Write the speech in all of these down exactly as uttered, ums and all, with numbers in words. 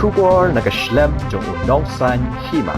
Khubor na ka shlem jong u nongsan hima.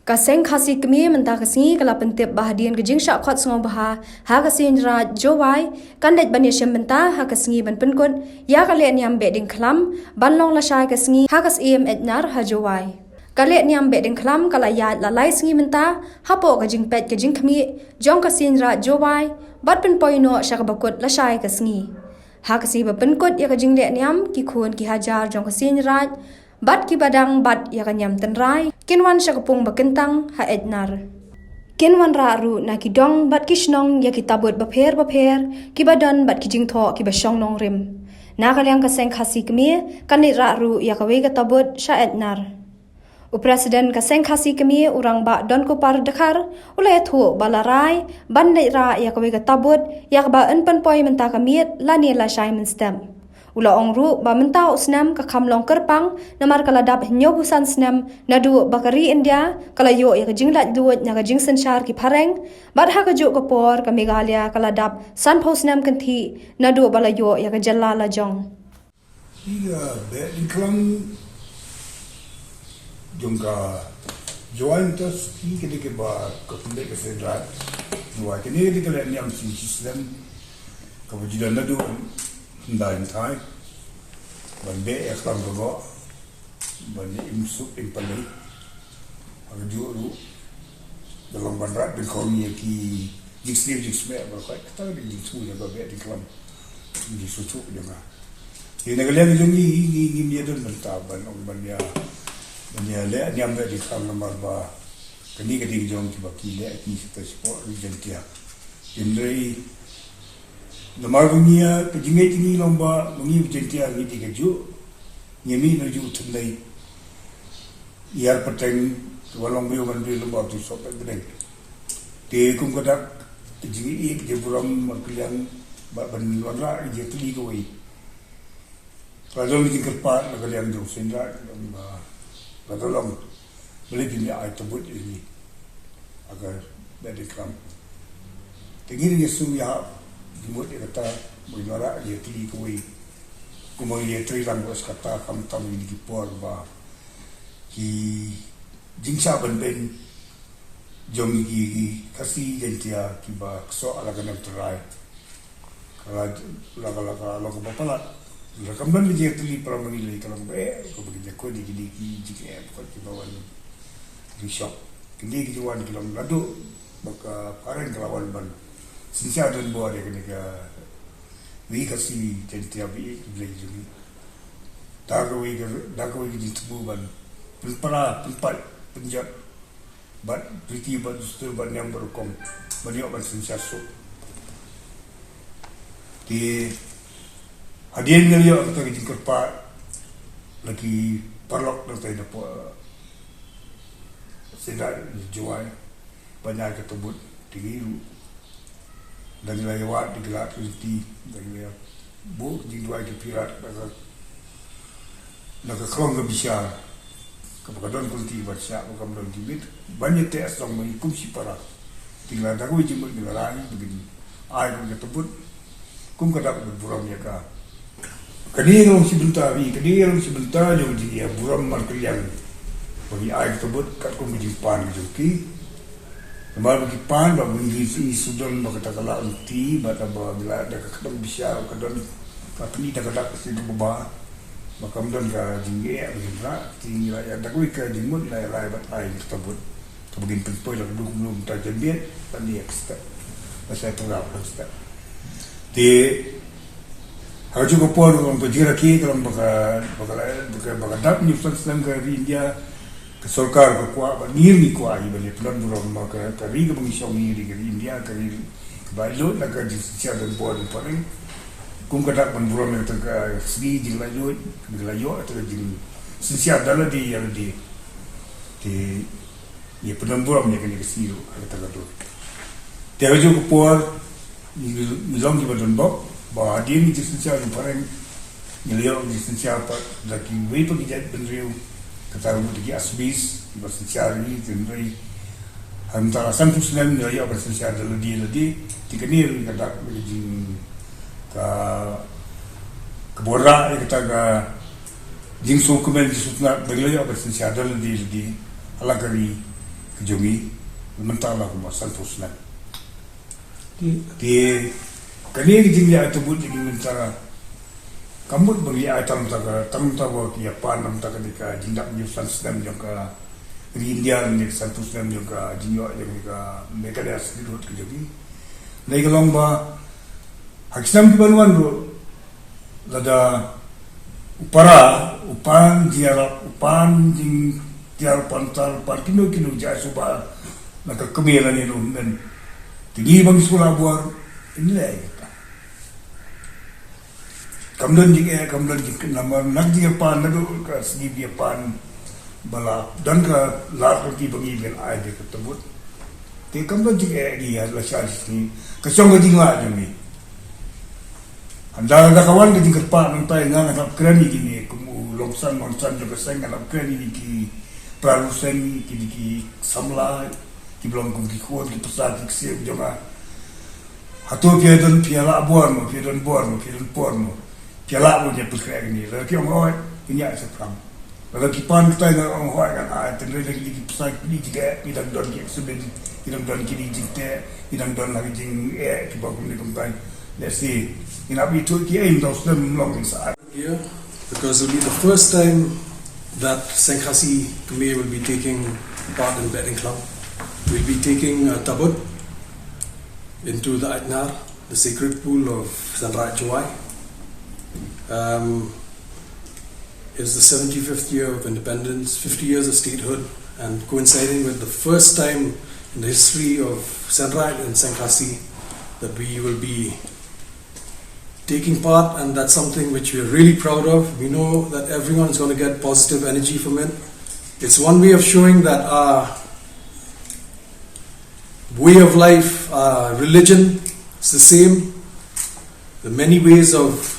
Ka Seng Khasi Kmie mynta ka sngi ka la pyntip ba hadien ka jingshah khot sngewbha ha ka Seiñ Raij Jowai, kan dei ban ïashim bynta ha ka sngi ban pynkut ïa ka lehniam Behdieñkhlam ban long lashai ka sngi ha ka Syiem Ednar ha Jowai. Ka lehniam Behdieñkhlam ka la ïaid la lai sngi mynta hapoh ka jingpeit ka jingkhmih jong ka Seiñ Raij Jowai bad pynpoi noh sha kaba kut lashai ka sngi. Ha ka sngi ba pynkut ïa ka jinglehniam, ki khun ki hajar jong ka Seiñ Raij bad kiba dang bat ïa ka niam tynrai kin wan sha ka pung ba kyntang ha Ednar. Kin wanrah ruh na ki dong bad ki shnong ïa ki tabut bapher bapher kiba don bad ki jingthoh kiba shong nongrim. Na ka liang ka Seng Khasi Kmie kan leit rah ruh ïa kawei ka tabut sha Ednar. U President ka Seng Khasi Kmie, u Rangbah Donkupar Dkhar, u la ïathuh ba la rai ban leit rah ïa kawei ka tabut ïa kaba yn pynpoi mynta ka miet lane lashai mynstep. U la ong ruh ba mynta u snem ka kham long kyrpang namar ka la dap hynñiewphew san snem naduh ba ka ri India ka la ïoh ïa ka jinglaitluid na ka jingsynshar ki phareng, bad ha kajuh ka por ka Meghalaya ka la dap sanphew snem kynthih naduh ba la ïoh ïa ka jylla lajong. Ki, uh, Behdieñkhlam jong ka Jowai Trust, ki ka dei kaba ka pynbeit ka Seiñ Raij Jowai. Kane ka dei ka lehniam shi shi snem kaba ju don naduh hyndai hynthai ban beh ïa khlam ka goh, ban ïa im suk im pynleit. Ha kajuh ruh ka long ban rat dyngkhong ïa ki jingsniew jingsmeh baroh kawei, kata ka dei jingsniew ïa ka Behdieñkhlam, jingsniew jong ka. Te na ka liang jong ngi, ngi, ngi, ngim ïadon bynta ban ong ban ïa, ban ïalehniam Behdieñkhlam namar ba kane ka dei ka jong kiba ki leh ki sha ka sport ri Jaiñtia. Hynrei namar ba ngi ïa, ka jingngeit jong ngi long ba ma ngi Jaiñtia ngi dei kajuh, ngi mih na juh thymmai. Ïar pateng, te wan long briew ban briew lem bad u soh peit bneng. Te kum ka dak ka jingïeit ka jingburom markylliang bad ban wanrah ka jingïatylli kawei. Ka la don ka jingkyrpad na ka liang jong u Seiñ Raij, ka la don long. Balei phim ïa ai tabut ïa ngi ha ka Behdieñkhlam? Te ngi ïa shu ïa hap jingmut ïa kata, ban wanrah ka jingïatylli kawei. Kumba ngi ïatrei lang bad sa kata, khamtam kine ki por ba ki jingshah ban beiñ jong ki, ki Khasi Jaiñtia kiba ksoh ha la ka niam tynrai ka la, la, la, la, la kaba palat. La kam don ka jingïatylli para ma ngi lei, ka long ba eh, kaba ki jingkhuid kine ki jingeh, ba ki ba wan ri shop. Kine ki jingwan ki long naduh ba ka phareng ka la wan ban synshar donbor ïa kane ka ri Khasi Jaiñtia ba ïeit ki Blei jong ngi. Da kawei ka, da kawei ka jingthmu ban pynpra, pynpait, pynjot bad riti bad dustur bad niam bad rukom ban ïoh ban synshar suk. Te hadien ngi la ïoh kata ka jingkyrpad na ki paralok nangta napoh Seiñ Raij Jowai ban ai ka tabut, te ngi ruh da ngi la ïa wad da ngi la lynti, da ngi la buh jingduwai ki phi rat na ka, na ka khlong ka bishar kaba ka don ka lynti ban shah, ba kam don ki miet ban ïa teh sdang ma ngi kum shipara. Te ngi la da kawei jingmut ngi la rai ba ngin ai kawei ka tabut kum ka dak ban burom ïa ka. Kane ka long shi bynta, kane ka long shi bynta jong ka jingïaburom markylliang ba ngi ai ka tabut katkum ka jingpan ka jong ki. Namar ba ki pan ba ngi, ngi shu don ba kata ka la lynti, ba da ba ngi la da ka khlong bishar ka don, ka pyni da ka dak ka shisien kaba ba, ba kam don ka jingeh ba ngi rah. Te ngi la ïa da kawei ka jingmut ngi la ïa rai bad ai ka tabut kaba ngin pynpoi la ka duk num ta jambit ban ïa ka step, ba sa pynrap ka step. Te ha kajuh ka por ka long ba jingrakhe ka long ba ka, ba ka la, ba ka, ba ka dap hynñiewphew san snem ka ri India, ka sorkar ka kwah bad ngi ruh ngi kwah hi ban ïa pynburom ba ka, ka ri kaba ngi shong hi, ka ri India, ka ri kaba laitluid na ka jingsynshar donbor jong phareng. Kum ka dak ban burom ïa kata ka sngi jinglaitluid kaba ngi la ïoh, kata ka jingsynshar da lade ïa lade. Te ïa pynburom ïa kane ka sngi ruh ha kata ka dur. Te ha kajuh ka por ngi, ngi long kiba don bok ba hadien ka jingsynshar jong phareng ngi la ïoh ka jingsynshar pat da kiwei pat ki jaitbynriew, kata ruh da ki Assamese kiba synshar ïa ngi, hynrei ha mynta la sanphew snem ngi la ïoh ban synshar da lade lade. Te kane ruh ka dak ka jing, ka, kaba wanrah ïa kata ka Jingsngewkmen jingsngewtynnat ba ngi la ïoh ban synshar da lade lade ha la ka ri ka jong ngi mynta la kumba sanphew snem. Te kane ka jingleh ai tabut jong ngi mynta ka mut ba ngi ai tang mynta ka tang mynta ba ki ïa pan tang mynta ka dei ka jingdap hynñiew san snem jong ka ri India ne ka sanphew snem jong ka jingïoh jong ka Meghalaya statehood ka jong ngi. Dei ka long ba ha ki snem ki ban wan ruh lada u para, u pan jingïarap, u pan jingtiar, u pan tar, u pan kino kino jai suba na ka kmie lane ruh men. Kini bang sula buar ini leh kita. Kam don jing eh, kam don jing namar nak jing pan na do ka sini dia pan bala dan ka lar ka ti bangi ben ai dia ka tebut. Te kam don jing eh di la sha sini ka song ka jing la jong ni. Anda da kawan ka jingkyrpad nang tai nga nga hap kren ïa kine kum u Longsan Mongsan jong ka seng nga hap kren ïa ki pra Luseng ki ki samla ki blong kum ki khun ki pasa ki ksiew jong nga. Hato phi don phi la bor mo phi don bor mo phi don por mo phi la bor ïa pyrkhat ïa kine la ki ong oi ïa sa pram. Lada ki pan kita nga ong hoi kan ai tynrai lagi ki psa ki ni jingeh ki dang don ki accident ki dang don ki ni jingteh ki dang don lagi jingeh ki ba kum ni kum tai. Let's see. Ina bi tu ki aim dong snem long sa. Here because it'll be the first time that Seng Khasi Kmie will be taking part in Betting Club. We'll be taking a tabut into the Aitnar, the sacred pool of Seiñ Raij Jowai. Um, it's the seventy-fifth year of independence, fifty years of statehood, and coinciding with the first time in the history of Seiñ Raij and Seng Khasi that we will be taking part, and that's something which we're really proud of. We know that everyone is going to get positive energy from it. It's one way of showing that our way of life, our religion, is the same. The many ways of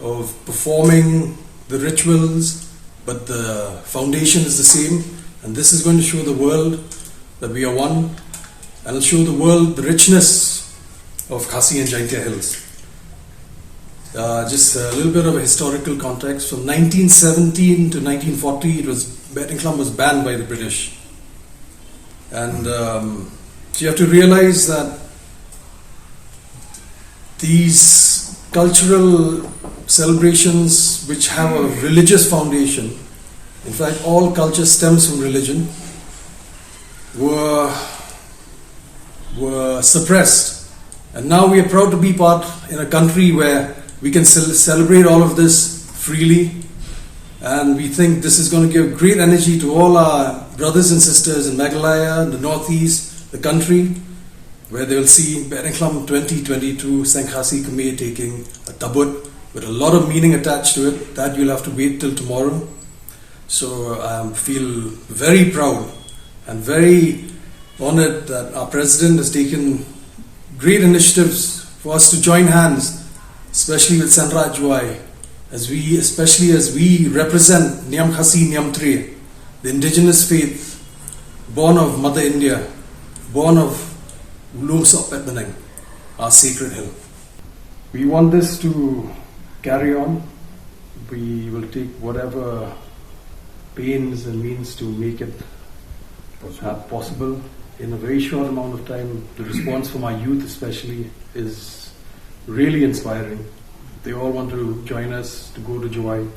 of performing the rituals, but the foundation is the same. And this is going to show the world that we are one, and it'll show the world the richness of Khasi and Jaintia Hills. Uh, just a little bit of a historical context. From nineteen seventeen to nineteen forty, it was Betting Club was banned by the British. And um, so you have to realize that these cultural celebrations which have a religious foundation, in fact, all culture stems from religion, were, were suppressed. And now we are proud to be part in a country where we can cel- celebrate all of this freely. And we think this is going to give great energy to all our brothers and sisters in Meghalaya, the Northeast, the country, where they'll see Betting Club twenty twenty-two Seng Khasi Kmie taking a tabut with a lot of meaning attached to it. That you'll have to wait till tomorrow. So I feel very proud and very honored that our president has taken great initiatives for us to join hands, especially with Seiñ Raij Jowai, as we, especially as we represent Niam Khasi Niam Tre, the indigenous faith born of Mother India, born of Lum Sop Pet Beneng, our sacred hill. We want this to carry on. We will take whatever pains and means to make it uh, possible. In a very short amount of time, the response from our youth, especially, is really inspiring. They all want to join us to go to Jowai,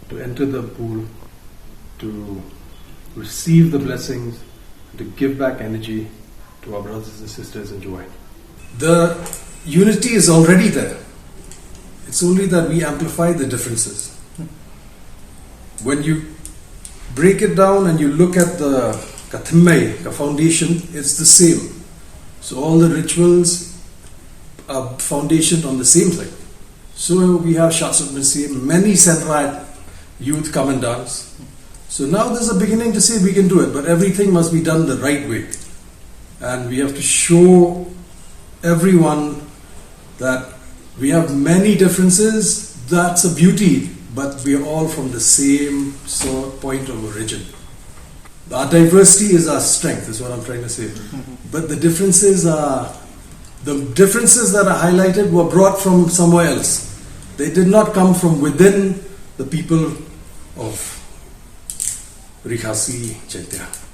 to enter the pool, to receive the blessings, to give back energy to our brothers and sisters in Jowai. The unity is already there. It's only that we amplify the differences. When you break it down and you look at the ka thymmai, ka foundation, it's the same. So all the rituals are foundationed on the same thing. So we have Shah Sut Minhasing, many Seiñ Raij youth come and dance. So now there's a beginning to say we can do it, but everything must be done the right way. And we have to show everyone that we have many differences, that's a beauty, but we are all from the same sort point of origin. Our diversity is our strength, is what I'm trying to say. But the differences are, the differences that are highlighted were brought from somewhere else. They did not come from within the people Of Ri Khasi Jaiñtia.